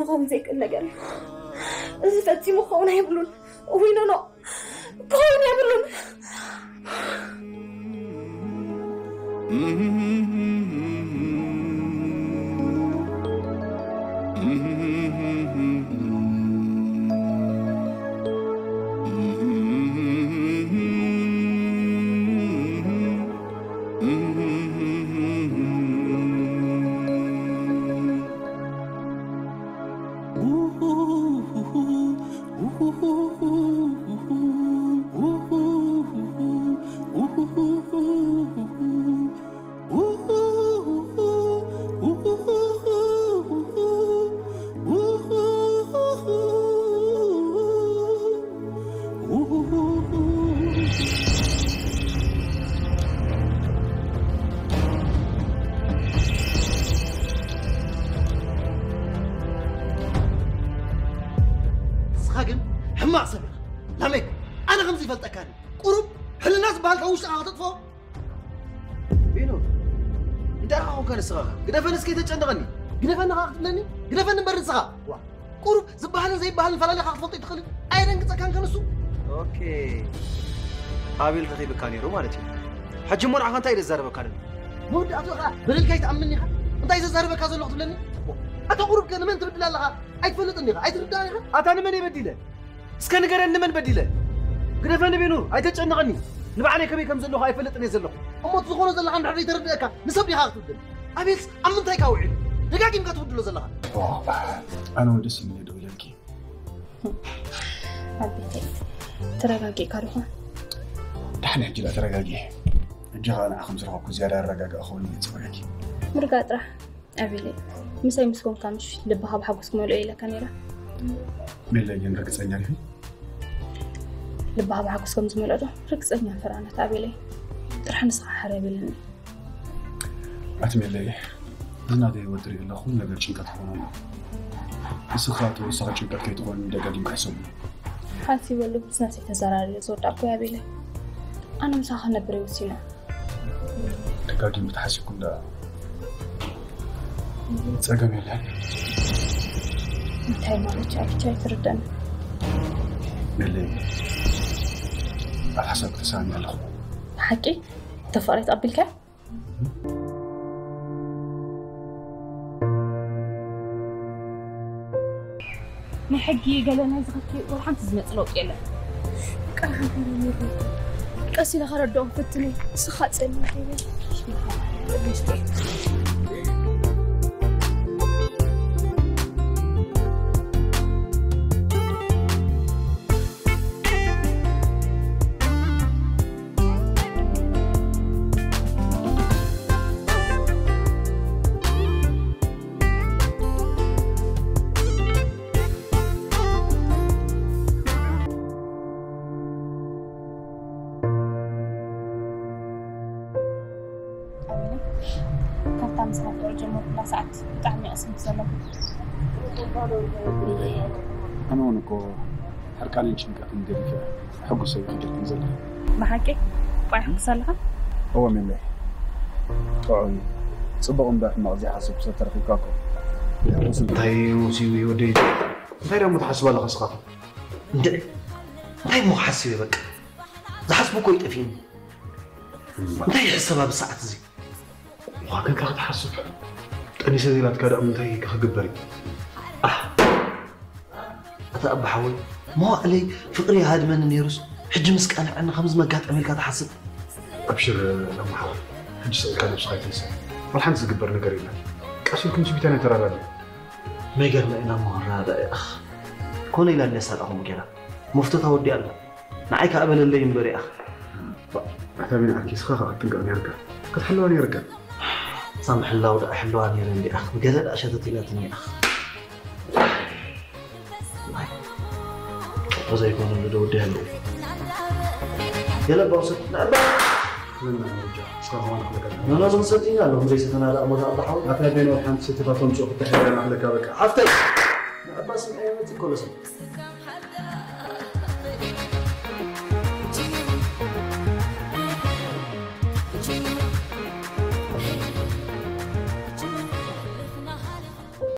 ክኸውን ዘይክእል ነገር እዩ። እዚ ፈጺሙ ክኸውን ኣይብሉን። እውይ ኖኖ፣ ክኸውን የብሉን። ንስኻ ግን ሕማቕ ሰብ ኢኻ ላሜክ። ኣነ ከምዚ ይፈልጠካ ድዩ? ቁሩብ ሕልና ዝበሃል ካብ ውሽጥኻ ከተጥፍኦ። ቢኑ፣ እንታይ ኢኻ ኮንካ ንስኻ? ግደፈኒ እስከ፣ ኣይተጨንቐኒ። ግደፈኒ ኸዓ ክትብለኒ? ግደፈኒ እምበር ንስኻ። ዋ፣ ቁሩብ ዝበሃልን ዘይበሃልን ፈላሊኻ ክትፈልጦ ኣይትኽእልን? ኣየደንግጸካን ከ ንሱ? ኦኬ። ኣቤል ረኺብካ ነይሩ ማለት እዩ። ሕጂ እሞ ንዓኻ እንታይ እዩ ዘዛረበካ ዘሎ? መወዳእትኡ ኸዓ በደልካ ኣይትኣምንን ኢኻ? እንታይ ዘዛረበካ ዘሎ ክትብለኒ? ኣታ ቁሩብ ከ ንመን ትብድል ኣለኻ? ኣይትፈልጥን ኢኻ? ኣይትርዳእን ኢኻ? ኣታ ንመን እየ በዲለ? እስከ ንገረኒ፣ ንመን በዲለ? ግደፈኒ ቢኑ፣ ኣይተጨንቐኒ። ንባዕለይ ከመይ ከም ዘለኹ ኣይፈልጥን እየ ዘለኹ። እሞ እቲ ዝኾኖ ዘለኻ እንድሕር ዘይተረድአካ ንሰብ ዲኻ ክትብድል? ኣቤልስ ኣብ ምንታይ ኢካ ውዒሉ? ደጋጊምካ ትብድሎ ዘለኻ። ኣነ እውን ደስ ኢሉኒ ደው ኢለልኪ። ኣቤተይ፣ ተረጋጊእካ ዲኻ? ደሓን ሕጂ ደኣ ተረጋጊኤ። ሕጂ ኸኣ ንዓ ከም ዝረኸብኩ ዝያዳ ኣረጋጋእ ክኸውን እየ ዝጽበየኪ። ምርጋእ ጥራሕ። ኣቤለይ፣ ምሳይ ምስ ኮንካ ምሽ ልብኻ ብሓጎስ ክመልኦ ኢለካ ነይረ። ሜለይ ግን ርግጸኛ ዲኺ? ልብኻ ብሓጎስ ከም ዝመልኦ ዶ? ርግጸኛ ፈራነት ኣቤለይ። ጥራሕ ንስኻ ሓር የብለኒ። ኣቲ ሜለይ፣ እዚ ናተይ ህይወት ትሪኢ ኣለኹ፣ ኩሉ ነገር ጭንቀት ክኾን ኣሎ። ንስኻ ተወሳኺ ጭንቀት ከይትኾን ደጋጊምካ ሕሰቡ። ሓሲበሉ ምስ ናተይ ተዘራሪበ ዝወዳእኩ ኣቤለይ። ኣነ ምሳኻ ክነብር እየ ወሲነ። ደጋጊምኪ ተሓሲብኩ እንዳ ጸገም የለን። እንታይ ማለት እዩ? ኣቢቻ ኣይትርዳእን። ሜለይ፣ ኣብ ሓሳብ ተሰማሚዐ ኣለኹ። ብሓቂ? ተፋቒ ተቐቢልካ? ናይ ሕጊ ገለ ናይ ዝኸፍት ወላ ሓንቲ ዝመጽእ ለውጢ የለን። ቀስ ኢለ ከረድኦ ክፍትን እየ። ንስኻ ጸልመት ይበል። ኣቤላ፣ ካብታ ምስ ረፍዑ ጀመርኩላ ሰዓት ብጣዕሚ ኣቕስንኩ ዘለኹ። ኣነ እውን እኮ ሕርቃንን ጭንቀትን ገዲፈ ሕጉሰ እዩ ክደክም ዘለኹ። ብሓቂ? ቋይ ሕጉስ ኣለኻ? እወ ሜሜ፣ ጥዑይ እዩ። ጽቡቕ እምበር ሕማቕ ዘይሓስብ ሰብ ተረኺብካ እኮ። እንታይ እዩ ሙሲቡ እዩ ወደይ? እንታይ ደሞ ትሓስብ ኣለኻ እስኻ? እንድዒ፣ እንታይ እሞ ክሓስብ እየ በቃ። ዝሓስቦ እኮ እዩ ጠፊእኒ። እንታይ ይሕሰብ ኣብዚ ሰዓት እዚ? ዋገንካ ክትሓስብ ጠኒሰ ዘይናትካ ደኣ እንታይ ክግበር እዩ? ኣህ! ኣታ ኣባ ሓወይ፣ መዋእለይ ፍቕሪ ይሃድመኒ ነይሩስ፣ ሕጂ ምስ ቀንዐኒ ከምዚ መጋጠመ ኢልካ ትሓስብ? ኣብሽር ለማ ሓወይ፣ ሕጂ ስቕ ኢልካ ነብስኻ ኣይትንስእ። ወላ ሓንቲ ዝግበር ነገር የለን። ቀስ ኢልኩም ስቢታ ናይ ተራዳድኡ። መይገርመ ኢና እሞ ክረዳዳእ እኽ። ኮነ ኢላ እንድያ ሳላ ከምኡ ገይራ። መፍቶታ ወዲኣ ኣላ። ንዓይ ከኣ በለለይ እምበር እያ። ኣታ ቢኒ ዓርኪ፣ እስኻ ከኣ ክትጥንቀቕ ነይርካ። ክትሕልዋ ነይርካ። እዛ ምሕላው ደኣ ሕልዋ ነይረ እንድያ። ብገለ ደኣ ሸተቲላትኒ እያ። እኮ ዘይኮነ ዶ ወዲ ያለው። ገለ ባውሰት ነባ። ምን ነው እንጃ። እስካ ሆነ ነገር። ኖ፣ ኖ፣ ዝም ሰጥኛ ኣለኹ። ዘይሰተና ደኣ ሞት ኣባሓው። ኣታ ቢኒ ሓንቲ ስትፋቶም ጽሑፍ ተሕደና ኣለካ በቃ። ሓፍተይ። ነባ ስም ኣይመጽእ ኮለሰ።